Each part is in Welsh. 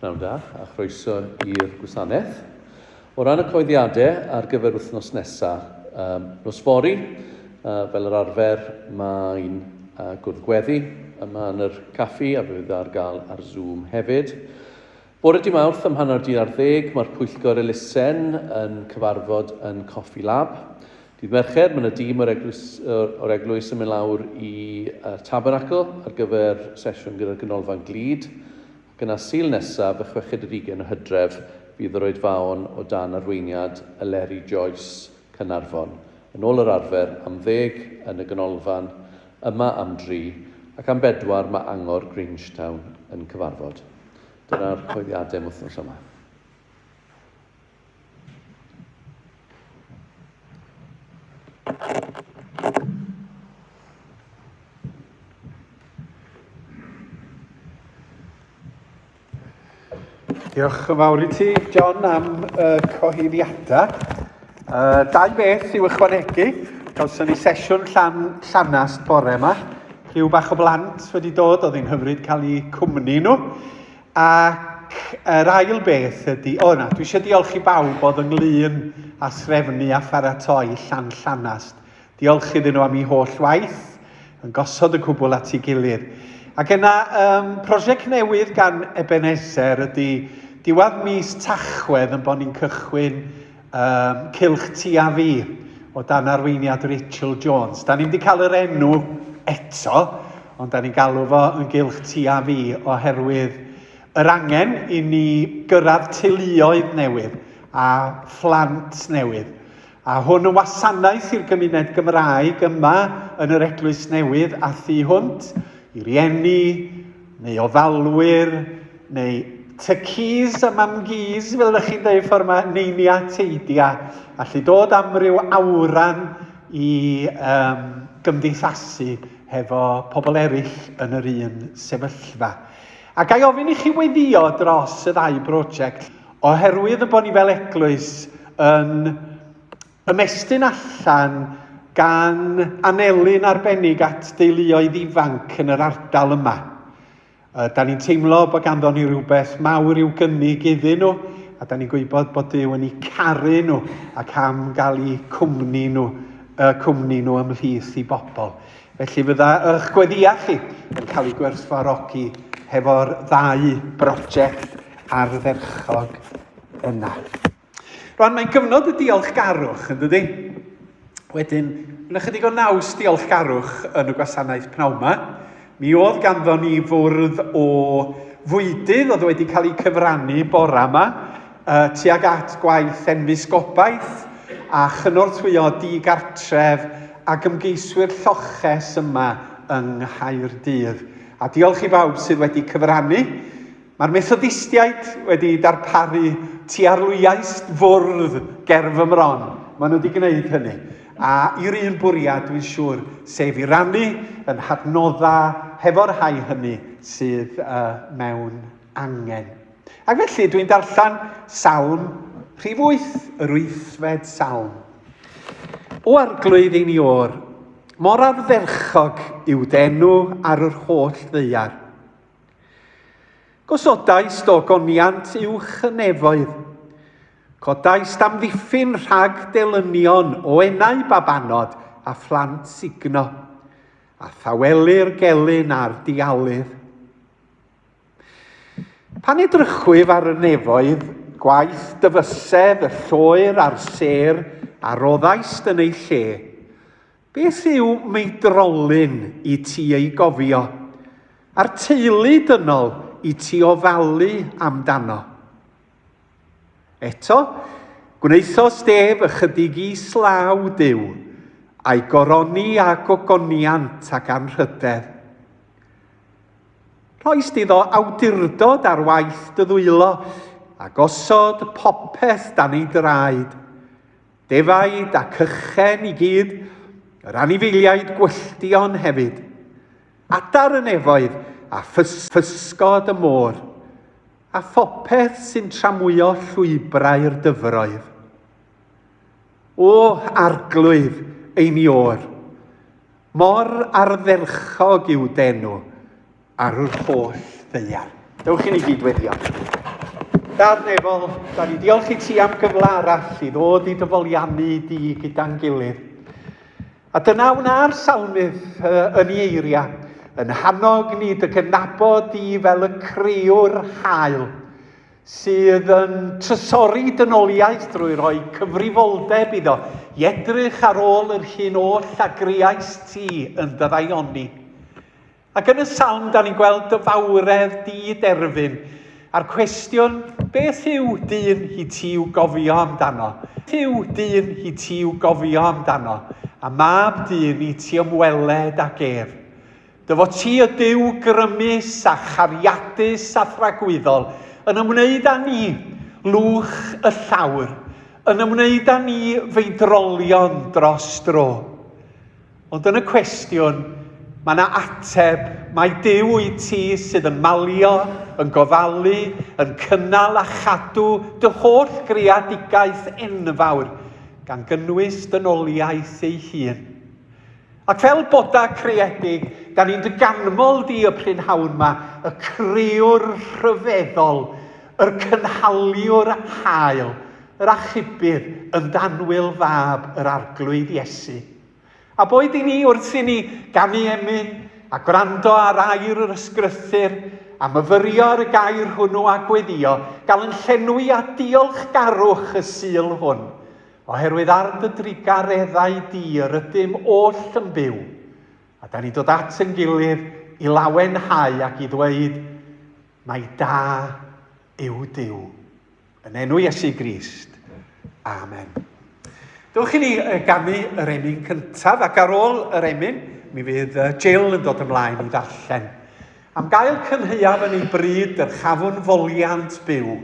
Pnawn da a chroeso i'r gwasanaeth. O ran y coeddiadau ar gyfer wythnos nesaf, um, nos fory, uh, fel yr arfer, mae'n uh, gwrdd gweddi yma yn yr caffi a fydd ar gael ar Zoom hefyd. Bore di Mawrth am hanner di ar ddeg, mae'r pwyllgor elusen yn cyfarfod yn Coffi Lab. Dydd Mercher, mae yna dîm o'r eglwys, o'r eglwys yn mynd lawr i uh, Tabernacl ar gyfer sesiwn gyda'r Ganolfan Glyd. Ac yna Sul nesaf, y chweched ar ugain o Hydref, fydd yr oedfaon o dan arweiniad Eleri Joyce, Caernarfon. Yn ôl yr arfer, am ddeg yn y ganolfan, yma am dri, ac am bedwar mae Angor Grangetown yn cyfarfod. Dyna'r cyhoeddiadau am wythnos yma. Diolch yn fawr i ti, John, am y uh, cyhoeddiadau. Uh, dau beth i'w ychwanegu. Gawson ni sesiwn llan, llanast bore yma. Rhyw bach o blant wedi dod, oedd hi'n hyfryd cael eu cwmni nhw. Ac yr ail beth ydy, o na, dwi eisiau diolch i bawb oedd ynglyn â threfnu a pharatoi llan llanast. Diolch iddyn nhw am eu holl waith yn gosod y cwbl at ei gilydd. Ac yna, um, prosiect newydd gan Ebenezer ydy diwedd mis Tachwedd yn bod ni'n cychwyn um, Cylch Ti a Fi o dan arweiniad Rachel Jones. Da ni'n wedi cael yr enw eto, ond da ni'n galw fo yn Gylch Ti a Fi oherwydd yr angen i ni gyrraedd teuluoedd newydd a phlant newydd. A hwn yn wasanaeth i'r gymuned Gymraeg yma yn yr Eglwys Newydd a thu hwnt, i rieni, neu ofalwyr, neu tycis a mamgis, fel ydych chi'n dweud ffordd yma, neinia, teidia, allu dod am ryw awran i um, gymdeithasu hefo pobl eraill yn yr un sefyllfa. A ga i ofyn i chi weddio dros y ddau brosiect, Oherwydd y bod ni fel eglwys yn ymestyn allan gan anelu'n arbennig at deuluoedd ifanc yn yr ardal yma. Da ni'n teimlo bod ganddo ni rhywbeth mawr i'w gynnig iddyn nhw, a da ni'n gwybod bod Duw yn eu caru nhw ac am gael eu cwmni nhw, y cwmni nhw ymhlith i bobl. Felly fydda eich gweddïau chi yn cael eu gwerthfawrogi hefo'r ddau brosiect ardderchog yna. Rwan, mae'n gyfnod y diolchgarwch, yn dydy? Wedyn, yn ychydig o naws diolchgarwch yn y gwasanaeth pnawn yma. Mi oedd ganddo ni fwrdd o fwydydd oedd wedi cael eu cyfrannu bora yma, uh, tuag at gwaith enfys gobaith a chynorthwyo di-gartref ac ymgeiswyr lloches yma yng Nghaerdydd. A diolch i bawb sydd wedi cyfrannu. Mae'r Methodistiaid wedi darparu tuarlwyaist fwrdd ger fy mron. Maen nhw wedi gwneud hynny. A i'r un bwriad, dwi'n siŵr, sef i rannu yn hadnoddau hefo'r rhai hynny sydd uh, mewn angen. Ac felly, dwi'n darllen salm rhif 8, yr wythfed salm. O arglwydd ein Iôr, mor ardderchog yw d'enw ar yr holl ddaear. Gosodaist o goniant uwch y nefoedd. Codaist amddiffyn rhag delynion o enau babanod a phlant sugno, a thawelu'r gelyn a'r dialydd. Pan edrychwyf ar y nefoedd, gwaith dyfysedd y lloer a'r sêr a roddaist yn eu lle, Beth yw meidrolyn i ti ei gofio, a'r teulu dynol i ti ofalu amdano? Eto, gwnaethost ef ychydig islaw Duw, a'i goroni â gogoniant ac anrhydedd. Rhoist iddo awdurdod ar waith dy ddwylo, a gosod popeth dan ei draed. Defaid a cychen i gyd, yr anifeiliaid gwylltion hefyd, adar y nefoedd a physgod y môr, a phopeth sy'n tramwyo llwybrau'r dyfroedd. O Arglwydd ein Iôr, mor ardderchog yw d'enw ar yr holl ddaear. Dewch i ni gyd weddio. Dad nefol, da ni diolch i ti am gyfle arall i ddod i dy foliannu di gyda'n gilydd. A dyna wna'r salmydd yn ei eiriau, yn hannog ni dy gydnabod di fel y crëwr hael, sydd yn trysori dynoliaeth drwy roi cyfrifoldeb iddo i edrych ar ôl yr hyn oll a greais ti yn dy ddaioni. Ac yn y salm, da ni'n gweld dy fawredd di derfyn, a'r cwestiwn, beth yw dyn i ti i'w gofio amdano? Beth yw dyn i ti i'w gofio amdano? A mab dyn i ti ymweled ag ef. Dy fod ti y Duw grymus a chariadus a thragwyddol yn ymwneud â ni, lwch y llawr, yn ymwneud â ni feidrolion dros dro. Ond yn y cwestiwn, mae yna ateb, mai Duw wyt ti sydd yn malio, yn gofalu, yn cynnal a chadw dy holl greadigaeth enfawr, gan gynnwys dynoliaeth ei hun. Ac fel bodau creedig, da ni'n dy ganmol di y prynhawn ma, y crëwr rhyfeddol, yr cynhaliwr hael, yr achubydd, yn d'annwyl fab yr Arglwydd Iesu. A boed i ni wrth i ni ganu emyn a gwrando ar air yr ysgrythur a myfyrio ar y gair hwnnw a gweddio, gael yn llenwi â diolchgarwch y Sul hwn, oherwydd ar dy drugareddau di yr ydym oll yn byw, a da ni'n dod at yn gilydd i lawenhau ac i ddweud, mai da yw Duw. Yn enw Iesu Grist. Amen. Dewch i ni ganu yr emyn cyntaf, ac ar ôl yr emyn, mi fydd Jill yn dod ymlaen i ddarllen. Am gael cynhaeaf yn ei bryd, dyrchafwn foliant byw.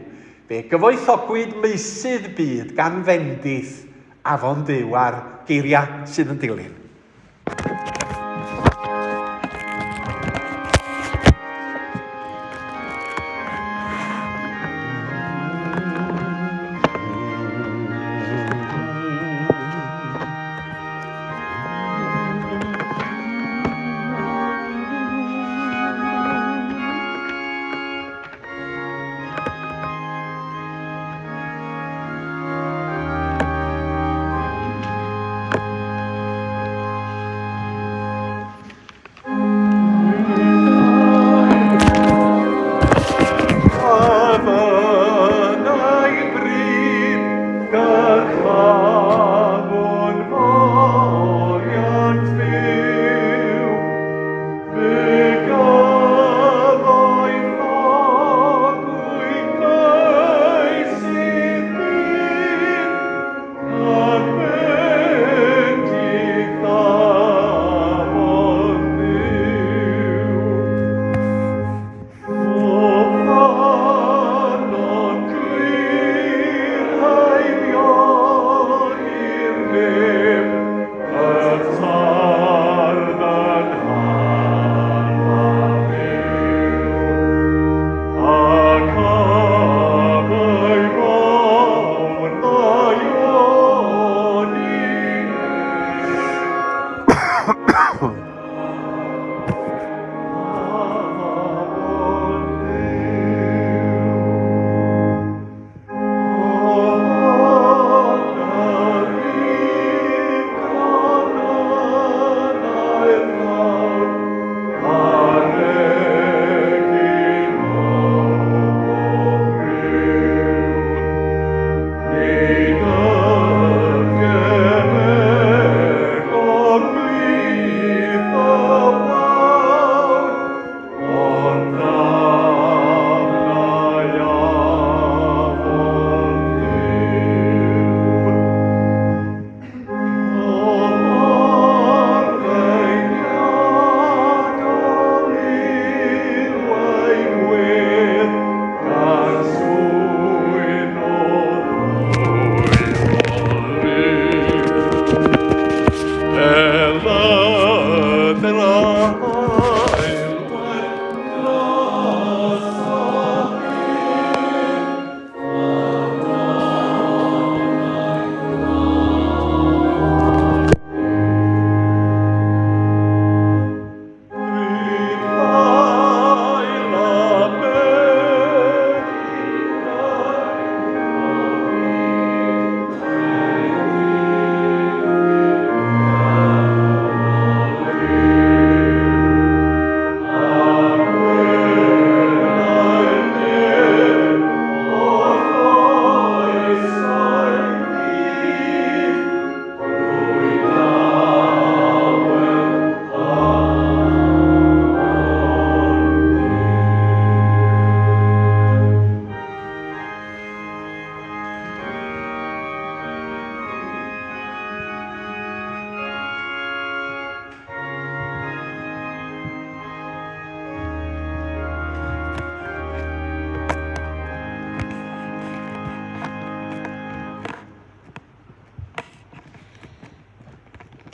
Fe gyfoethogwyd meysydd byd gan fendith afon Duw a'r geiriau sydd yn dilyn.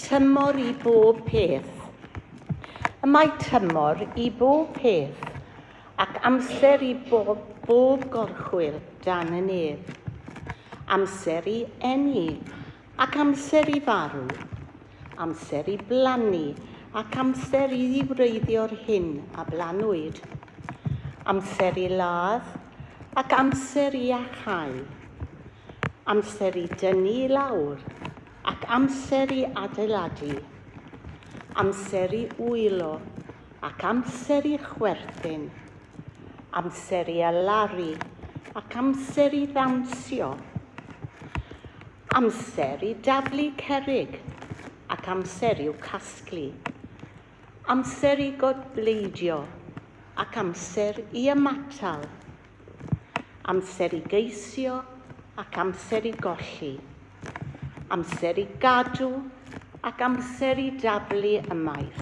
Tymor i bob peth. Y mae tymor i bob peth, ac amser i bob, bob gorchwyl dan y nef. Amser i eni, ac amser i farw. Amser i blannu, ac amser i ddiwreiddio'r hyn a blannwyd. Amser i ladd, ac amser i iachau. Amser i dynnu i lawr, ac amser i adeiladu. Amser i wylo, ac amser i chwerthin. Amser i alaru, ac amser i ddawnsio. Amser i daflu cerrig, ac amser i'w casglu. Amser i godbleidio, ac amser i ymatal. Amser i geisio ac amser i golli. Amser i gadw ac amser i daflu ymaith.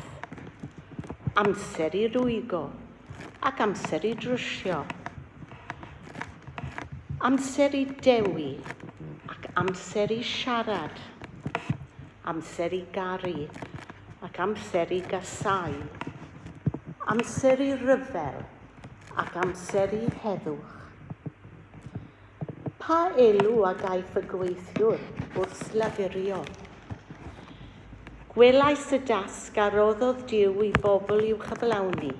Amser i rwygo ac amser i drwsio. Amser i dewi ac amser i siarad. Amser i garu ac amser i gasáu. Amser i ryfel ac amser i heddwch. Pa elw a gaiff y gweithiwr wrth lafurio? Gwelais y dasg a roddodd Duw i bobl i'w chyflawni.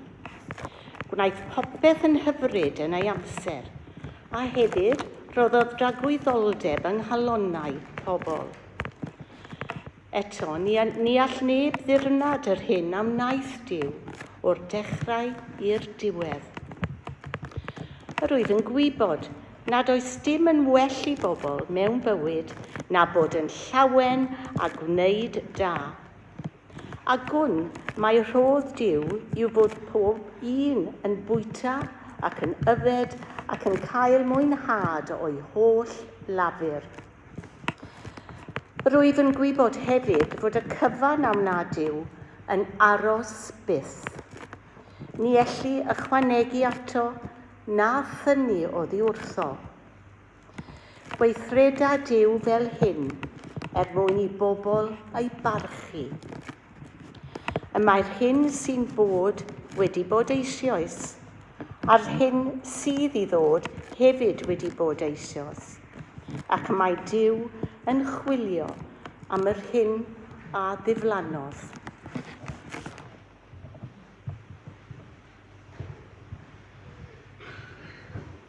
Gwnaeth popeth yn hyfryd yn ei amser, a hefyd rhoddodd dragwyddoldeb yng nghalonnau pobl. Eto, ni, ni all neb ddirnad yr hyn a wnaeth Duw o'r dechrau i'r diwedd. Yr wyf yn gwybod nad oes dim yn well i bobl mewn bywyd na bod yn llawen a gwneud da. A gwn mai rhodd Duw yw fod pob un yn bwyta ac yn yfed ac yn cael mwynhad o'i holl lafur. Rwyf yn gwybod hefyd fod y cyfan a wna Duw yn aros byth. Ni elli ychwanegu ato na thynnu oddi wrtho. Gweithreda Duw fel hyn er mwyn i bobl ei barchu. Y mae'r hyn sy'n bod wedi bod eisioes, a'r hyn sydd i ddod hefyd wedi bod eisioes. Ac mae Duw yn chwilio am yr hyn a ddiflannodd.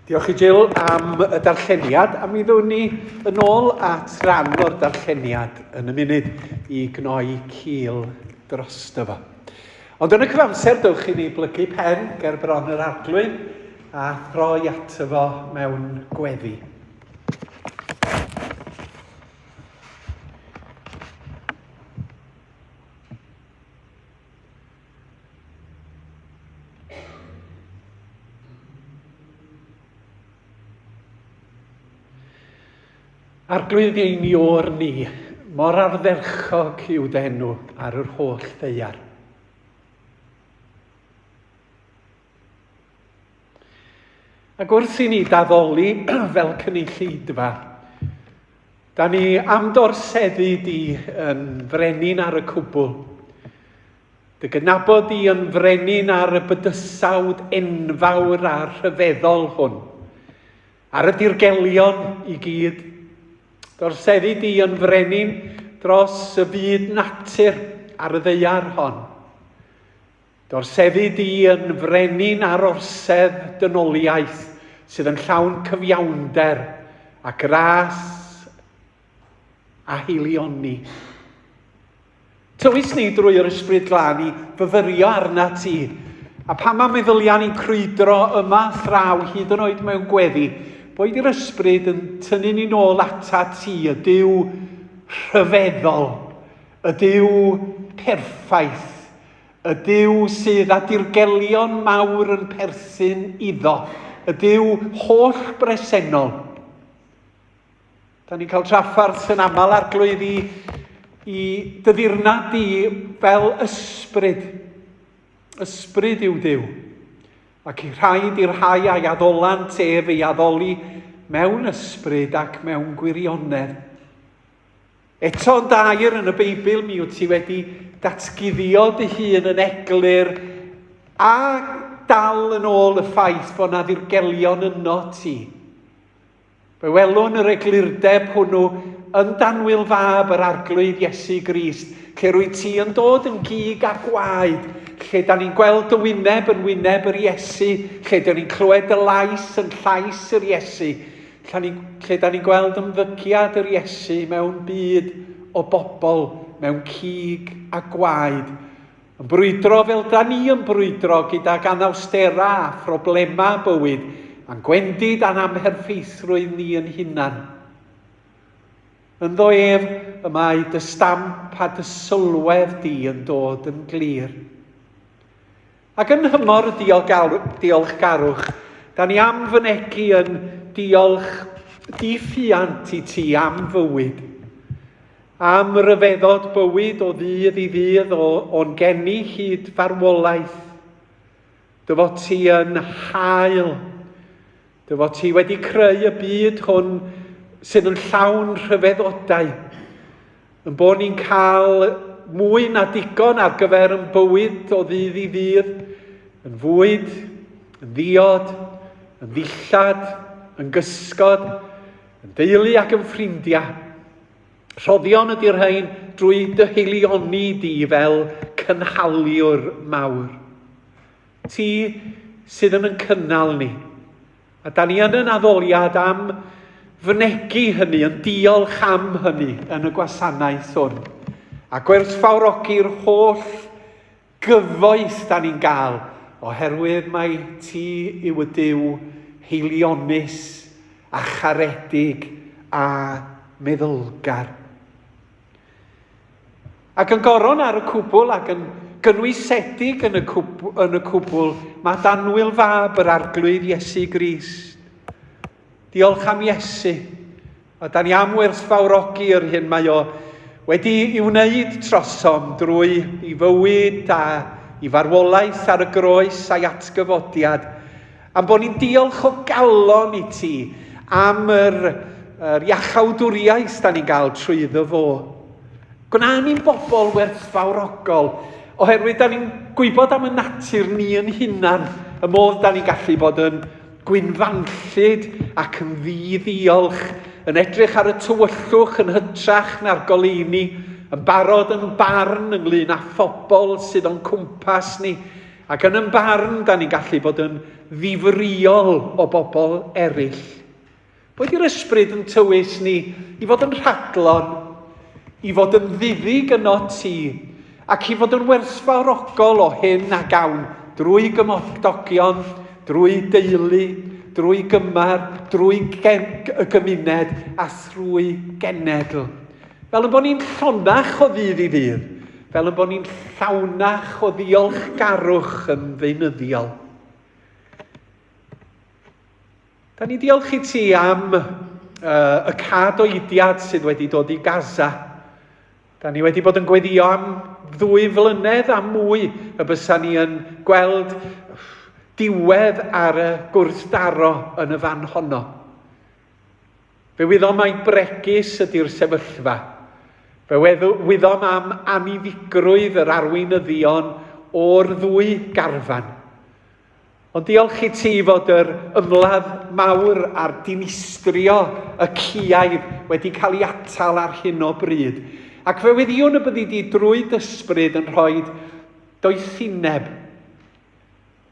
Diolch i Jill am y darlleniad, a mi ddown ni yn ôl at ran o'r darlleniad yn y munud i gnoi cil drosto fo. Ond yn y cyfamser, dewch i ni blygu pen ger bron yr Arglwydd a throi ato fo mewn gweddi. Arglwydd ein Iôr ni, mor ardderchog yw dy enw ar yr holl ddaear. Ac wrth i ni daddoli fel cynulleidfa, da ni am dorseddu di yn frenin ar y cwbl. Dy gydnabod di yn frenin ar y bydysawd enfawr a rhyfeddol hwn, ar y dirgelion i gyd. Dorseddu di yn frenin dros y byd natur ar y ddaear hon. D'orseddi di yn frenin ar orsedd dynoliaeth sydd yn llawn cyfiawnder a gras a haelioni. Tywys ni drwy yr Ysbryd Glân i fyfyrio arnat ti, a phan mae meddyliau ni'n crwydro yma a thraw hyd yn oed mewn gweddi, boed i'r Ysbryd yn tynnu ni nôl atat ti, y Duw rhyfeddol, Y Duw perffaith, y Duw sydd â dirgelion mawr yn perthyn iddo, y Duw holl bresennol. Da ni'n cael traffarth yn aml arglwydd i, i dy ddirnad di fel ysbryd. Ysbryd yw Duw. Ac rhaid i'r rhai a'i addolant ef ei addoli mewn ysbryd ac mewn gwirionedd. Eto yn dair yn y Beibl, mi wyt ti wedi datguddio dy hun yn eglur a dal yn ôl y ffaith bod na ddirgelion yno ti. Fe welwn yr eglurdeb hwnnw yn danwyl fab yr Arglwydd Iesu Grist, lle rwy ti yn dod yn gig a gwaed, lle da ni'n gweld dy wyneb yn wyneb yr Iesu, lle da ni'n clywed dy lais yn llais yr Iesu, lle, ni, lle da ni'n gweld ymddygiad yr Iesu mewn byd o bobl, mewn cig a gwaed, Yn brwydro fel da ni yn brwydro gydag anawsterau a phroblemau bywyd, a'n gwendid a'n amherffeithrwydd ni yn hunan. Ynddo ef y mae dy stamp a dy sylwedd di yn dod yn glir. Ac yn nhymor y diolchgarwch, da ni am fynegi yn diolch di-ffiant i ti am fywyd. Am ryfeddod bywyd o ddydd i ddydd o, o'n geni hyd farwolaeth. Dy fod ti yn hael. Dy fod ti wedi creu y byd hwn sydd yn llawn rhyfeddodau. Yn bod ni'n cael mwy na digon ar gyfer yn bywyd o ddydd i ddydd, yn fwyd, yn ddiod, yn ddillad, yn gysgod, yn deulu ac yn ffrindiau. Rhoddion ydy'r rhain drwy dy heilioni di fel cynhaliwr mawr. Ti sydd yn yn cynnal ni. A da ni yn yn addoliad am fynegi hynny, yn diolch am hynny yn y gwasanaeth hwn. A gwerthfawrogi'r holl gyfoeth da ni'n gael, oherwydd mai ti yw y Duw heilionus a charedig a meddylgar. Ac yn goron ar y cwbl ac yn gynwysedig yn y, cwbl, yn y cwbl, mae danwyl fab yr Arglwydd Iesu Grist. Diolch am Iesu. A da ni am werthfawrogi yr hyn mae o wedi i wneud trosom drwy i fywyd a i farwolaeth ar y groes a'i atgyfodiad. Am bod ni'n diolch o galon i ti am yr, yr iachawdwriaeth da ni'n gael trwyddo fo. Gwna ni'n bobl werthfawrogol, oherwydd da ni'n gwybod am y natur ni yn hunan, y modd da ni'n gallu bod yn gwynfanllyd ac yn ddi-ddiolch, yn edrych ar y tywyllwch yn hytrach na'r goleuni, yn barod yn barn ynglyn â phobl sydd o'n cwmpas ni, ac yn yn barn da ni'n gallu bod yn ddifrïol o bobl eraill. Boed i'r ysbryd yn tywys ni i fod yn rhadlon, i fod yn ddiddig yno ti, ac i fod yn werthfawrogol o hyn a gawn drwy gymdogion, drwy deulu, drwy gymar, drwy y gymuned a thrwy genedl. Fel yn bod ni'n llonach o ddydd i ddydd, fel yn bod ni'n llawnach o ddiolchgarwch yn feunyddiol. Da ni diolch i ti am uh, y cadoediad sydd wedi dod i Gaza. Da ni wedi bod yn gweddio am ddwy flynedd a mwy y bysa ni yn gweld diwedd ar y gwrthdaro yn y fan honno. Fe wyddom mai bregus ydy'r sefyllfa. Fe wyddom am aniddigrwydd yr arweinyddion o'r ddwy garfan. Ond diolch i ti fod yr ymladd mawr a'r dinistrio y ciaidd wedi cael ei atal ar hyn o bryd. Ac fe weddïwn y byddi di drwy d'ysbryd yn rhoi doethineb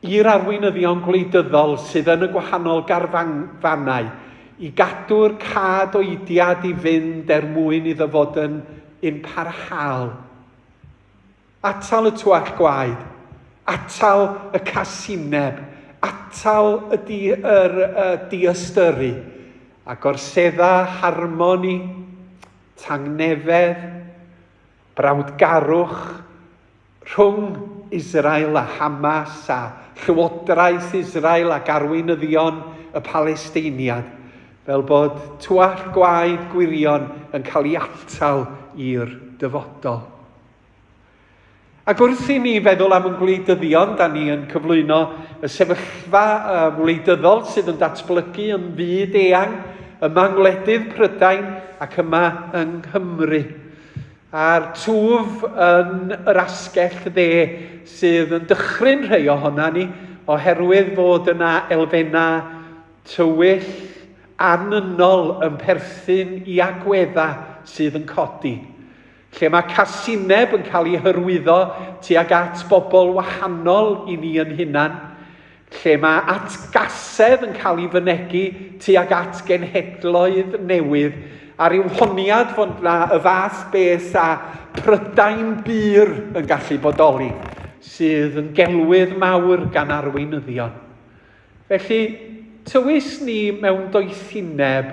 i'r arweinyddion gwleidyddol sydd yn y gwahanol garfannau i gadw'r cad oediad i fynd er mwyn iddo fod yn un parhaol. Atal y twall gwaed. Atal y casineb. Atal y di, yr, y diystyru. A gorsedda harmoni, tangnefedd, brawdgarwch rhwng Israel a Hamas a llywodraeth Israel ac arweinyddion y Palesteiniad, fel bod twall gwaed gwirion yn cael ei atal i'r dyfodol. Ac wrth i ni feddwl am yn gwleidyddion, da ni yn cyflwyno y sefyllfa wleidyddol sydd yn datblygu yn fyd eang, yma yng ngwledydd Prydain ac yma yng Nghymru. A'r twf yn yr asgell dde sydd yn dychryn rhai ohona ni oherwydd fod yna elfennau tywyll annynol yn perthyn i agweddau sydd yn codi. Lle mae casineb yn cael ei hyrwyddo tuag at bobl wahanol i ni yn hunan, lle mae atgasedd yn cael ei fynegi tuag at genhedloedd newydd, a rhyw honiad fod na y fath beth â Prydain bur yn gallu bodoli, sydd yn gelwydd mawr gan arweinyddion. Felly, tywys ni mewn doethineb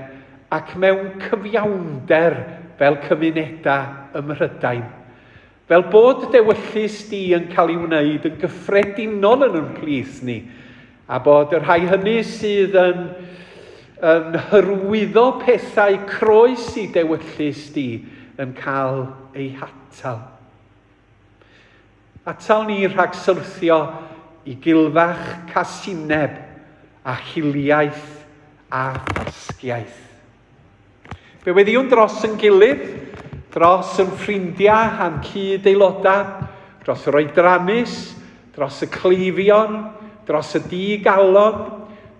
ac mewn cyfiawnder fel cymunedau ym Mhrydain. Fel bod d'ewyllys di yn cael ei wneud yn gyffredinol yn ein plith ni, a bod y rhai hynny sydd yn, yn hyrwyddo pethau croes i d'ewyllys di yn cael eu hatal. Atal ni rhag syrthio i gilfach casineb a hiliaeth a ffasgiaeth. Fe weddïwn dros yn gilydd, dros yn ffrindiau a'n cyd-aelodau, dros yr oedrannus, dros y cleifion, dros y di-galon,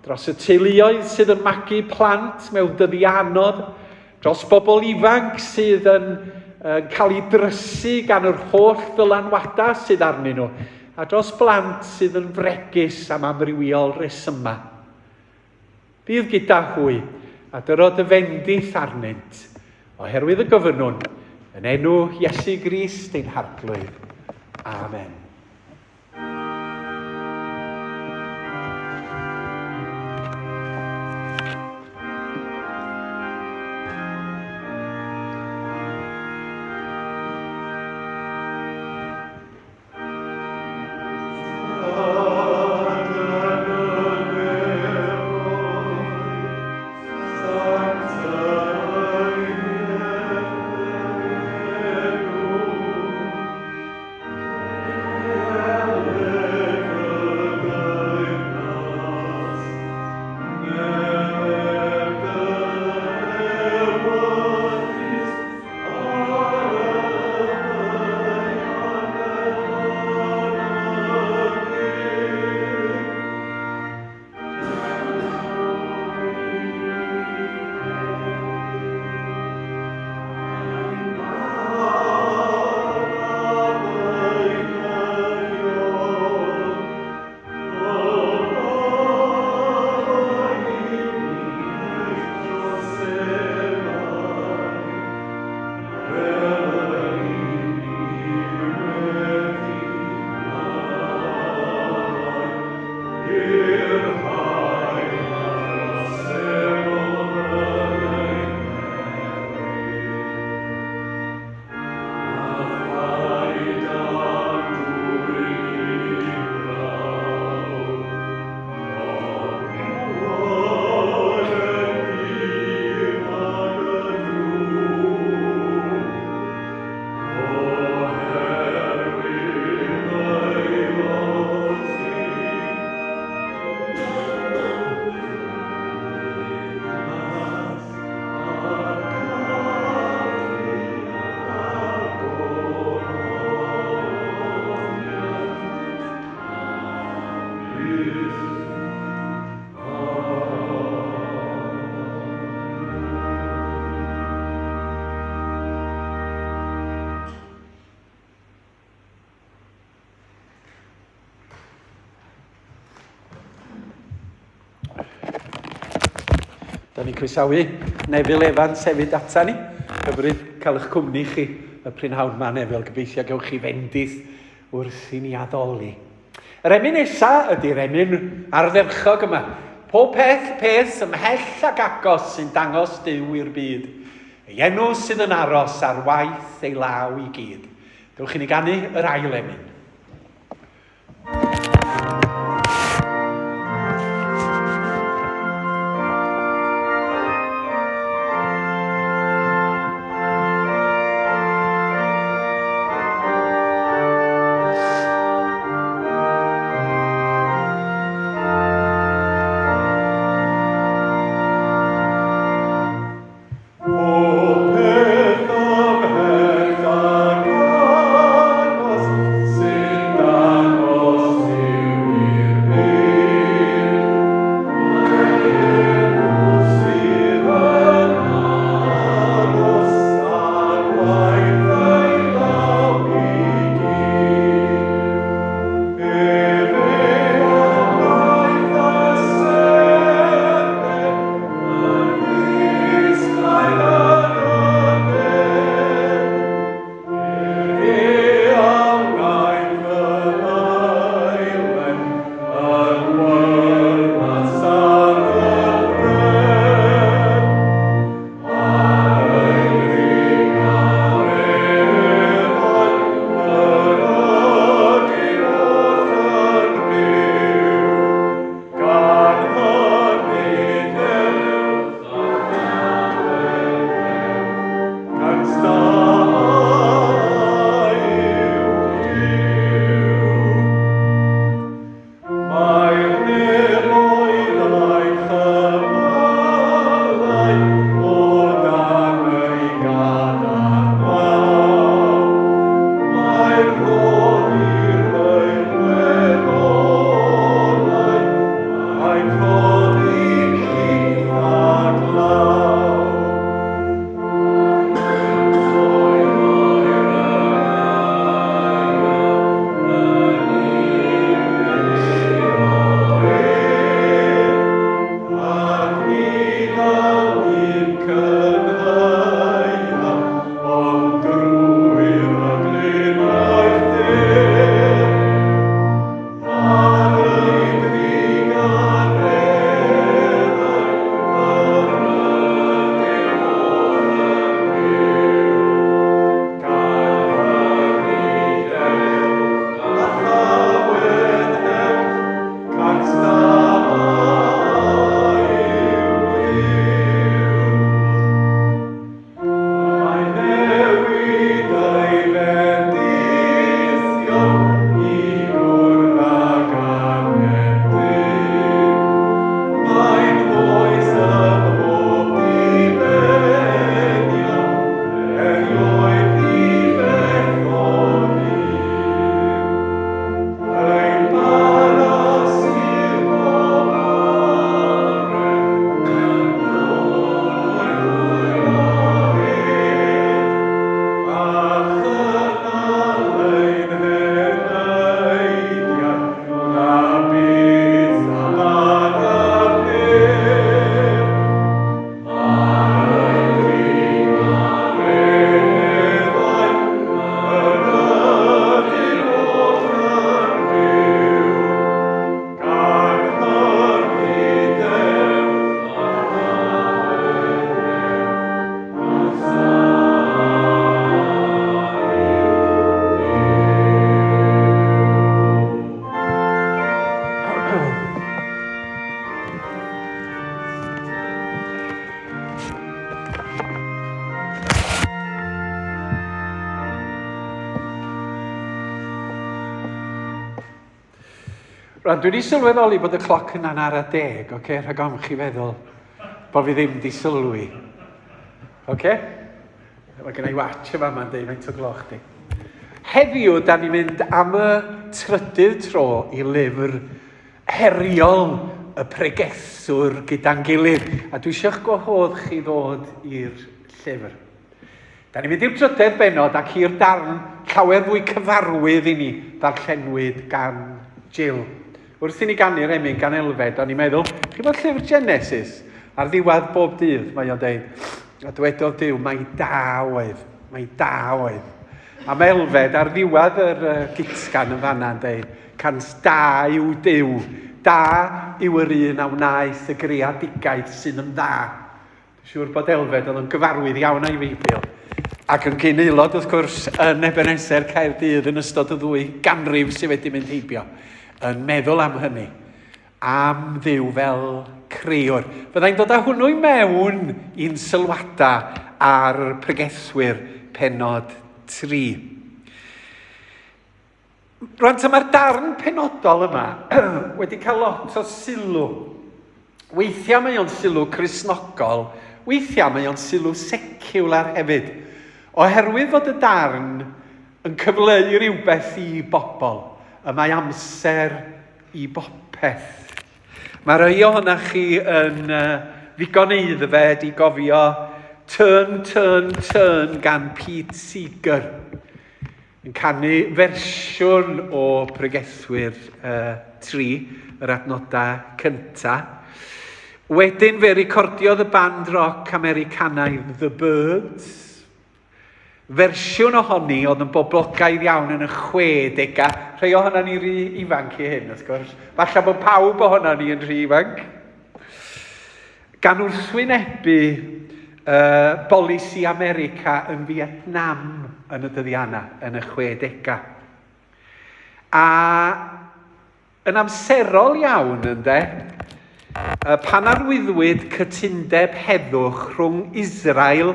dros y teuluoedd sydd yn magu plant mewn dyddiau anodd, dros bobl ifanc sydd yn, yn cael eu drysu gan yr holl ddylanwadau sydd arnyn nhw, a dros blant sydd yn fregus am amrywiol resymau. Bydd gyda hwy, a dyro dy fendith arnynt, oherwydd y gofynnwn, yn enw Iesu Grist ein Harglwydd. Amen. Da ni'n croesawu Neville Evans hefyd ata ni. Hyfryd cael eich cwmni chi y prynhawn ma, Neville. Gobeithio gewch chi fendith wrth i ni addoli. Yr emyn nesa ydy'r emyn ardderchog yma. Pob peth, peth ymhell ac agos sy'n dangos Duw i'r byd. Ei enw sydd yn aros ar waith ei law i gyd. Dewch i ni ganu yr ail emyn. Rwan, dwi wedi sylweddoli bod y cloc yna'n ara deg, oce? Okay? Rhag ofn chi feddwl bod fi ddim wedi sylwi. Oce? Okay? Mae gen i watch yma ma'n deud faint o gloch di. Heddiw, da ni'n mynd am y trydydd tro i lyfr heriol y pregethwr gyda'n gilydd. A dwi eisiau'ch gwahodd chi ddod i'r llyfr. Da ni'n mynd i'r drydedd bennod ac i'r darn llawer fwy cyfarwydd i ni ddarllenwyd gan Jill. Wrth i ni ganu'r emyn gan Elfed, o'n i'n meddwl, chi bod llyfr Genesis, ar ddiwedd bob dydd mae o'n deud, a dywedodd Duw, mai da oedd, mai da oedd. A mae Elfed ar ddiwedd yr uh, gitgan yn fanna yn deud, cans da yw Duw, da yw yr un a wnaeth y greadigaeth sydd yn dda. Dwi'n siŵr bod Elfed oedd yn gyfarwydd iawn â'i Feibl, ac yn cyn aelod, wrth gwrs, yn Ebenezer Caerdydd yn ystod y ddwy ganrif sydd wedi mynd heibio, yn meddwl am hynny, am Dduw fel crëwr. Fyddai'n dod â hwnnw i mewn i'n sylwadau ar pregethwyr penod 3. Rwan ta mae'r darn penodol yma wedi cael lot o sylw. Weithiau mae o'n sylw Cristnogol, weithiau mae o'n sylw seciwlar hefyd. Oherwydd fod y darn yn cyfleu rhywbeth i bobl, y mae amser i bopeth. Mae rhai ohonoch chi yn uh, ddigon aeddfed i gofio Turn, Turn, Turn gan Pete Seeger. Yn canu fersiwn o Pregethwyr uh, 3, yr adnodau cynta. Wedyn fe recordiodd y band roc Americanaidd The Byrds. Fersiwn ohoni oedd yn boblogaidd iawn yn y 60au. Rhai ohono ni rhy ifanc i hyn, wrth gwrs. Falle bod pawb ohono ni yn rhy ifanc. Gan wrthwynebu uh, bolisi America yn Vietnam yn y dyddiau yna, yn y 60au. A yn amserol iawn, ynde, pan arwyddwyd cytundeb heddwch rhwng Israel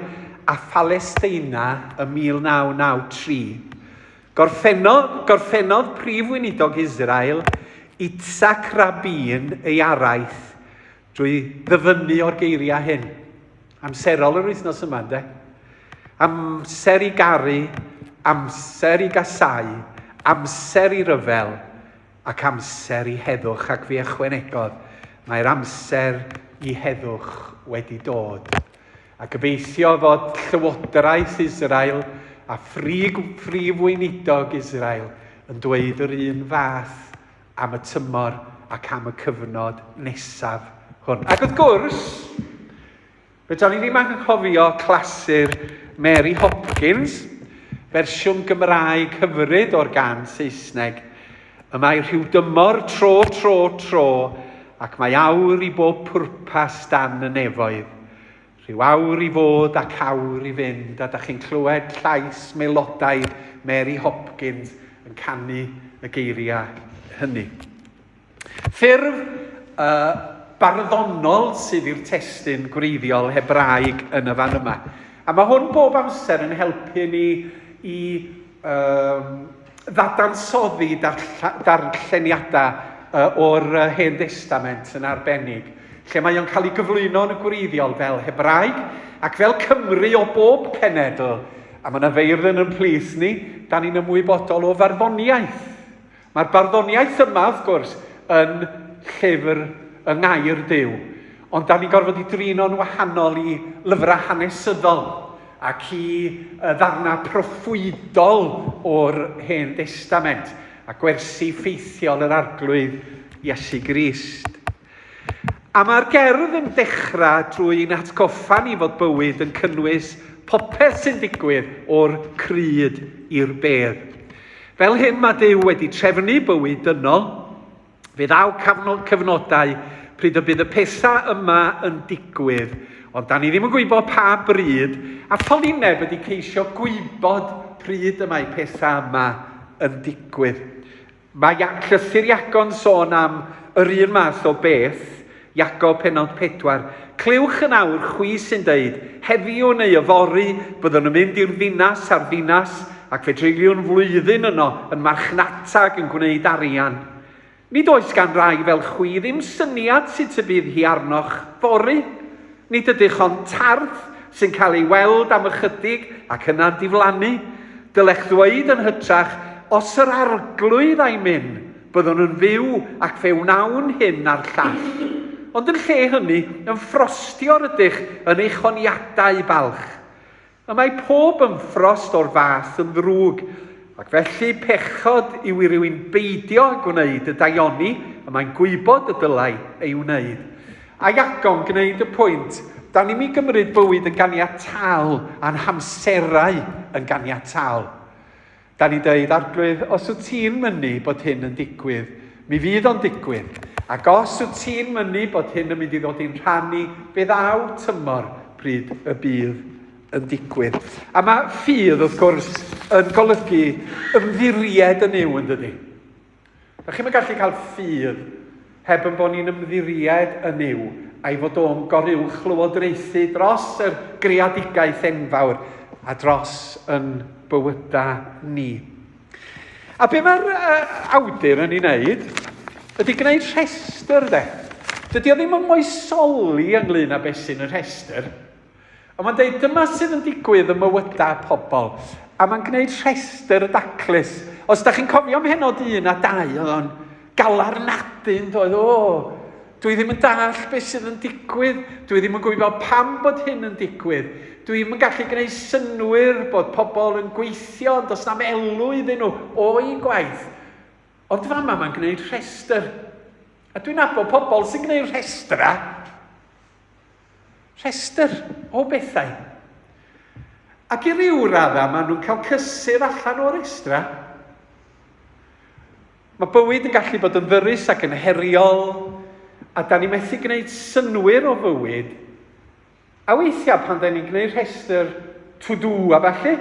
a Phalesteina ym 1993, gorffennodd, gorffennodd Prif Weinidog Israel, Itzhak Rabin, ei araith Drwy ddyfynnu o'r geiriau hyn. Amserol yr wythnos yma, ynddo? Amser i garu, amser i gasau, amser i ryfel, ac amser i heddwch, ac fi ychwanegodd, mae'r amser i heddwch wedi dod. A gobeithio fod llywodraeth Israel a phrif, prif weinidog Israel yn dweud yr un fath am y tymor ac am y cyfnod nesaf hwn. Ac wrth gwrs, fedra ni ddim anghofio clasur Mary Hopkins, fersiwn Gymraeg hyfryd o'r gan Saesneg. Y mae rhyw dymor tro, tro, tro, ac mae awr i bob pwrpas dan y nefoedd. Rhyw awr i fod ac awr i fynd, a da chi'n clywed llais melodaidd Mary Hopkins yn canu y geiriau hynny. Ffurf uh, barddonol sydd i'r testun gwreiddiol Hebraeg yn y fan yma. A mae hwn bob amser yn helpu ni i um, ddadansoddi darlleniadau uh, o'r Hen Destament yn arbennig, lle mae o'n cael ei gyflwyno yn y gwreiddiol fel Hebraeg ac fel Cymru o bob cenedl, a mae yna feirdd yn yn plith ni, da ni'n ymwybodol o farddoniaeth. Mae'r barddoniaeth yma, wrth gwrs, yn llyfr yng ngair Duw, ond da ni'n gorfod i drin o'n wahanol i lyfrau hanesyddol ac i ddarnau proffwydol o'r Hen Destament a gwersi ffeithiol yr Arglwydd Iesu Grist. A mae'r gerdd yn dechrau drwy ein hatgoffa ni fod bywyd yn cynnwys popeth sy'n digwydd o'r cryd i'r bedd. Fel hyn mae Duw wedi trefnu bywyd dynol. Fe ddaw cyfnodau pryd y bydd y pethau yma yn digwydd, ond da ni ddim yn gwybod pa bryd, a ffolineb ydy ceisio gwybod pryd y mae pethau yma yn digwydd. Mae llythyr Iago'n sôn am yr un math o beth, Iago pennod 4. Clywch yn awr, chwi sy'n deud, heddiw neu yfory byddwn yn mynd i'r ddinas a'r ddinas, ac fe dreuliwn flwyddyn yno yn marchnata ac yn gwneud arian. Nid oes gan rai fel chwi ddim syniad sut y bydd hi arnoch fory. Nid ydych ond tarth sy'n cael ei weld am ychydig ac yna'n diflannu. Dylech ddweud yn hytrach, Os yr Arglwydd a'i myn, byddwn yn fyw ac fe wnawn hyn a'r llall. Ond yn lle hynny, yn ffrostio rydych yn eich honiadau balch. Y mae pob ymffrost o'r fath yn ddrwg, ac felly pechod yw i rywun beidio â gwneud y daioni y mae'n gwybod y dylai ei wneud. A Iago'n gwneud y pwynt, da ni'm i gymryd bywyd yn ganiataol a'n hamserau yn ganiataol. Da ni'n dweud, Arglwydd, os wyt ti'n mynnu bod hyn yn digwydd, mi fydd o'n digwydd. Ac os wyt ti'n mynnu bod hyn yn mynd i ddod i'n rhan ni, fe ddaw tymor pryd y bydd yn digwydd. A mae ffydd, wrth gwrs, yn golygu ymddiried yn Nuw, yn dydy? Da chi'm yn gallu cael ffydd heb yn bod ni'n ymddiried yn Nuw a'i fod o'n goruwch lywodraethu dros yr greadigaeth enfawr a dros yn bywyda ni. A be mae'r uh, awdur yn ei wneud ydy gwneud rhestr de. Dydy o ddim yn moesoli ynglyn â beth sy'n y rhestr. Ond mae'n deud, dyma sydd yn digwydd ym mywydau pobl. A mae'n gwneud rhestr daclus. Os da chi'n cofio mhenod 1 a 2, oedd o'n galarnadu yn doedd, o, dwi ddim yn dall beth sydd yn digwydd, dwi ddim yn gwybod pam bod hyn yn digwydd, dwi ddim yn gallu gwneud synnwyr bod pobl yn gweithio ond does na'm elw iddyn nhw o'i gwaith. Ond fama mae'n gwneud rhestr. A dwi'n nabod pobl sy'n gwneud rhestrau. Rhestr o bethau. Ac i ryw raddau maen nhw'n cael cysur allan o'r rhestrau. Mae bywyd yn gallu bod yn ddyrus ac yn heriol, a da ni methu gwneud synnwyr o fywyd. A weithiau pan da ni'n gwneud rhestr to-do a ballu,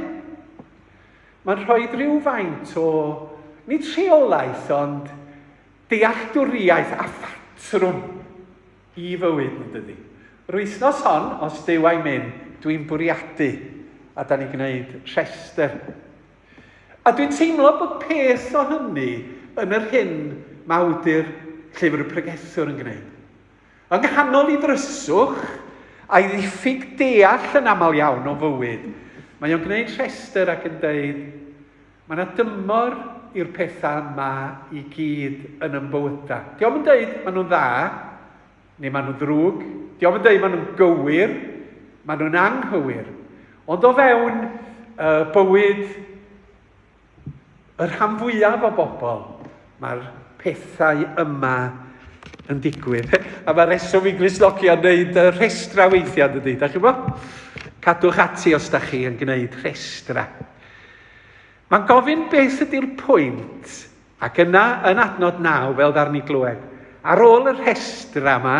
mae'n rhoi rhyw faint o, nid rheolaeth, ond dealltwriaeth a phatrwm i fywyd, yn dydi? Yr wythnos hon, os Duw a'i myn, dwi'n bwriadu, a da ni'n gwneud rhestr. A dwi'n teimlo bod peth o hynny yn yr hyn mae awdur Llyfr y Pregethwr yn gwneud. Yng nghanol i ddryswch a'i ddiffyg deall yn aml iawn o fywyd, mae o'n gwneud rhestr ac yn deud, Mae yna dymor i'r pethau yma i gyd yn yn bywydau. Dio'm yn deud maen nhw'n dda, neu maen nhw'n ddrwg. Dio'm yn deud maen nhw'n gywir, maen nhw'n anghywir. Ond o fewn uh, bywyd y rhan fwyaf o bobl, mae'r pethau yma yn digwydd. A mae reswm i Gristnogion wneud rhestrau weithiau, dydy. Da chi'n gwybod? Cadwch ati os da chi yn gwneud rhestrau. Mae'n gofyn beth ydy'r pwynt, ac yna yn adnod 9, fel ddaru ni glywed, ar ôl y rhestrau yma,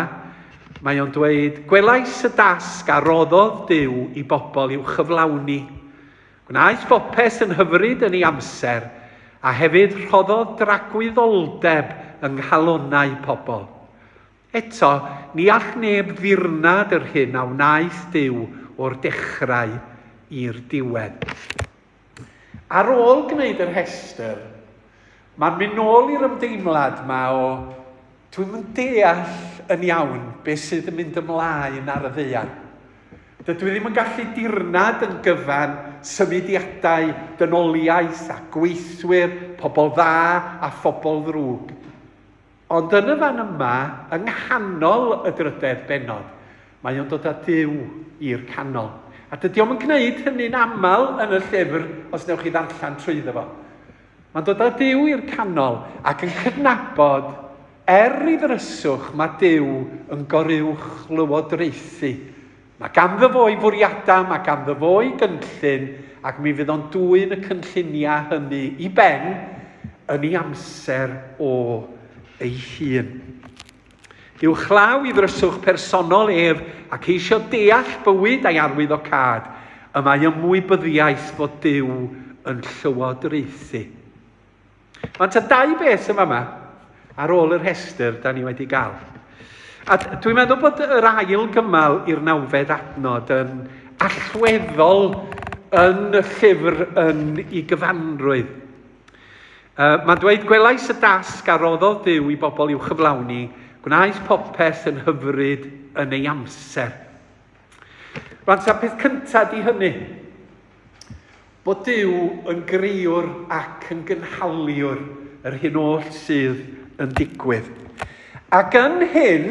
mae o'n dweud, Gwelais y dasg a roddodd Duw i bobl i'w chyflawni. Gwnaeth bopeth yn hyfryd yn ei amser, a hefyd rhoddodd dragwyddoldeb yng nghalonnau pobl. Eto, ni all neb ddirnad yr hyn a wnaeth Duw o'r dechrau i'r diwedd. Ar ôl gwneud y rhestr, mae'n mynd nôl i'r ymdeimlad 'ma o dwi'm yn deall yn iawn beth sydd yn mynd ymlaen ar y ddaear. Dydw i ddim yn gallu dirnad yn gyfan symudiadau dynoliaeth a gweithwyr, pobl dda a phobl ddrwg. Ond yn y fan yma, yng nghanol y drydedd bennod, mae o'n dod â Duw i'r canol. A dydy o'm yn gwneud hynny'n aml yn y llyfr, os newch chi ddarllen trwyddo fo. Mae'n dod â Duw i'r canol ac yn cydnabod, er i ddryswch, mae Duw yn goruwch lywodraethu. Mae ganddo fo ei fwriadau, mae ganddo fo ei gynllun, ac mi fydd o'n dwyn y cynlluniau hynny i ben yn ei amser o ei hun. Uwchlaw i ddryswch personol ef a ceisio deall bywyd a'i arwyddocâd, y mae ymwybyddiaeth fod Duw yn llywodraethu. Mae tua dau beth yn fama ar ôl y rhestr da ni wedi gael. A dwi'n meddwl bod yr ail gymal i'r nawfed adnod yn allweddol yn y llyfr yn ei gyfanrwydd. Uh, mae'n dweud, gwelais y dasg a roddodd Duw i bobl i'w chyflawni, gwnaeth popeth yn hyfryd yn ei amser. Rwan, ta peth cyntaf di hynny. Bod Duw yn grëwr ac yn gynhaliwr yr hyn oll sydd yn digwydd. Ac yn hyn,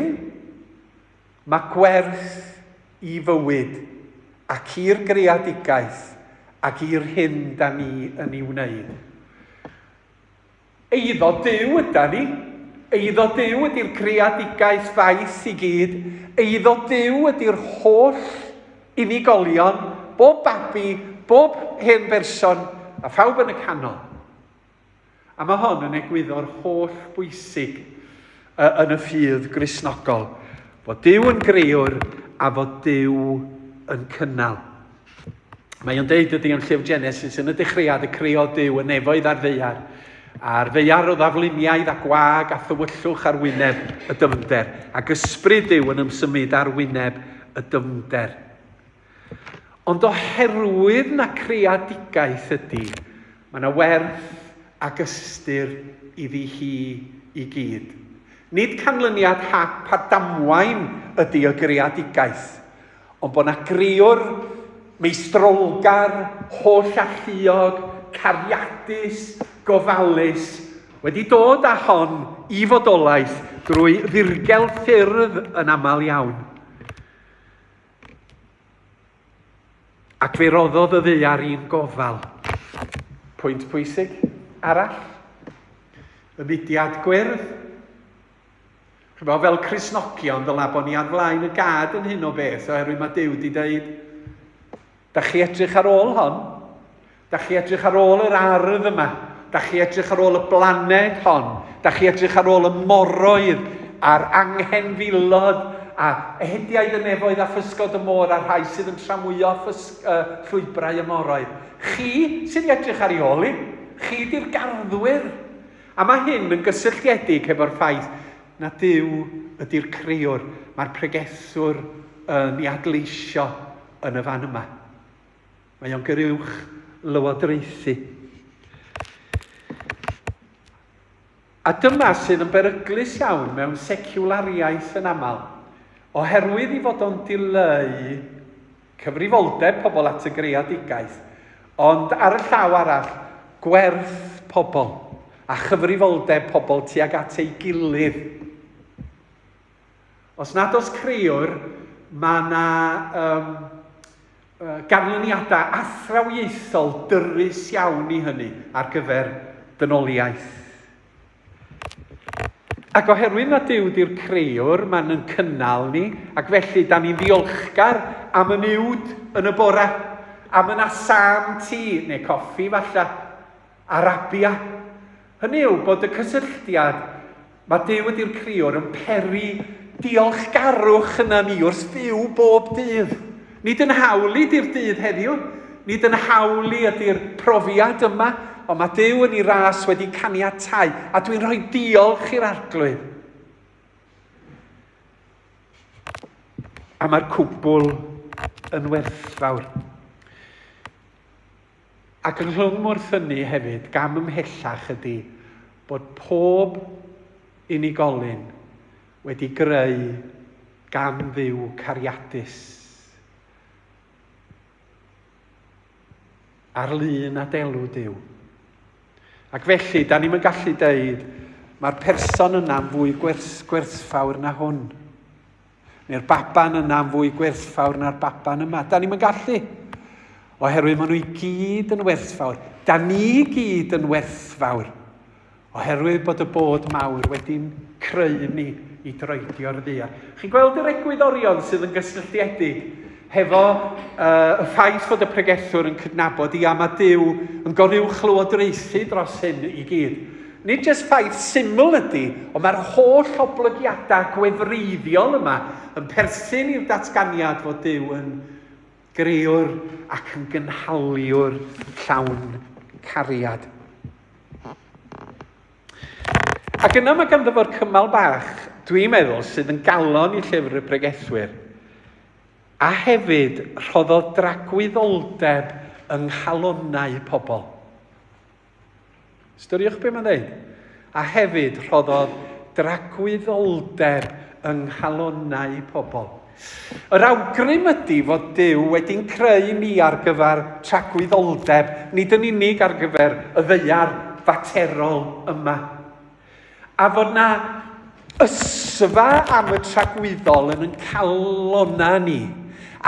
Mae gwerth i fywyd, ac i'r greadigaeth, ac i'r hyn da ni yn ei wneud. Eiddo Duw yda ni. Eiddo Duw ydy'r greadigaeth faith i gyd. Eiddo Duw ydy'r holl unigolion, bob babi, bob hen berson, a phawb yn y canol. A mae hon yn egwyddor holl bwysig yn y ffydd Gristnogol, fod Duw yn grëwr a fod Duw yn cynnal. Mae o'n deud ydy yn llyfr Genesis, yn y dechreuad y creodd Duw y nefoedd a'r ddaear, a'r ddaear o ddafluniaidd a gwag a thywyllwch ar wyneb y dyfnder, ac ysbryd Duw yn ymsymud ar wyneb y dyfnder. Ond oherwydd na creadigaeth ydy, mae yna werth ac ystyr iddi hi i gyd. Nid canlyniad hap a damwain ydy y greadigaeth, ond bod yna grewr meistrolgar, holl-alluog, cariadus, gofalus, wedi dod â hon i fodolaeth drwy ddirgel ffyrdd yn aml iawn. Ac fe roddodd y ddaear i'n gofal. Pwynt pwysig arall, y mudiad gwyrdd. Chymod, fel Cristnogion, ddyla bod ni ar flaen y gad yn hyn o beth, oherwydd mae Duw wedi dweud, da chi edrych ar ôl hon, Da chi edrych ar ôl yr ardd yma. Da chi edrych ar ôl y blaned hon. Da chi edrych ar ôl y moroedd a'r anghenfilod a ehediaid y nefoedd a physgod y môr a'r rhai sydd yn tramwyo ffysg, uh, llwybrau y moroedd. Chi sydd i edrych ar ei ôl i. Chi di'r garddwyr. A mae hyn yn gysylltiedig hefo'r ffaith na Duw ydy'r crëwr. Mae'r pregethwr yn ei adleisio yn y fan yma. Mae o'n gyruwch lywodraethu. A dyma sydd yn beryglus iawn mewn seciwlariaeth yn aml, oherwydd i fod o'n dileu cyfrifoldeb pobl at y greadigaeth, ond ar y llaw arall, gwerth pobl a chyfrifoldeb pobl tuag at ei gilydd. Os nad oes crëwr, mae yna um, ganlyniadau athrawiaethol dyrus iawn i hynny ar gyfer dynoliaeth. Ac oherwydd na Duw di'r crëwr, mae'n yn cynnal ni, ac felly da ni'n ddiolchgar am y niwd yn y bore, am y Assam tea, neu coffi falle, Arabia. Hynny yw bod y cysylltiad mae Duw ydy'r crëwr yn peri diolchgarwch yna ni wrth fyw bob dydd. Nid yn hawl i di'r dydd heddiw, nid yn hawl i ydy'r profiad yma, ond mae Duw yn ei ras wedi caniatau, a dwi'n rhoi diolch i'r Arglwydd. A mae'r cwbl yn werthfawr. Ac ynghlwm wrth hynny hefyd, gam ymhellach ydy bod pob unigolyn wedi greu gan Dduw cariadus ar lun a delw Duw. Ac felly, da ni'm yn gallu deud, mae'r person yna'n fwy gwerthfawr na hwn. Neu'r baban yna'n fwy gwerthfawr na'r baban yma. Da ni'm yn gallu. Oherwydd maen nhw i gyd yn werthfawr. Da ni i gyd yn werthfawr. Oherwydd bod y bod mawr wedi'n creu ni i droedio'r ddaear. Chi'n gweld yr egwyddorion sydd yn gysylltiedig hefo uh, y ffaith fod y pregethwr yn cydnabod ia mae Duw yn goruwchlywodraethu dros hyn i gyd. Nid jyst ffaith syml ydy, ond mae'r holl oblygiadau gwefreiddiol yma yn perthyn i'r datganiad fod Duw yn greywr ac yn gynhaliwr llawn cariad. Ac yna mae ganddo fo'r cymal bach, dwi'n meddwl, sydd yn galon i llyfr y pregethwyr. A hefyd rhoddodd dragwyddoldeb yng nghalonnau pobl. Ystyriwch be mae'n dweud. A hefyd rhoddodd dragwyddoldeb yng nghalonnau pobl. Yr awgrym ydy fod Duw wedi'n creu ni ar gyfer tragwyddoldeb, nid yn unig ar gyfer y ddaear faterol yma. A fod na ysfa am y tragwyddol yn yn calonnau ni,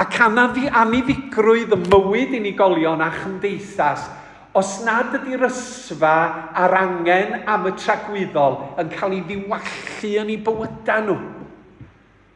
ac aniddigrwydd ym mywyd unigolion a chymdeithas os nad ydy'r ysfa a'r angen am y tragwyddol yn cael ei ddiwallu yn eu bywydau nhw.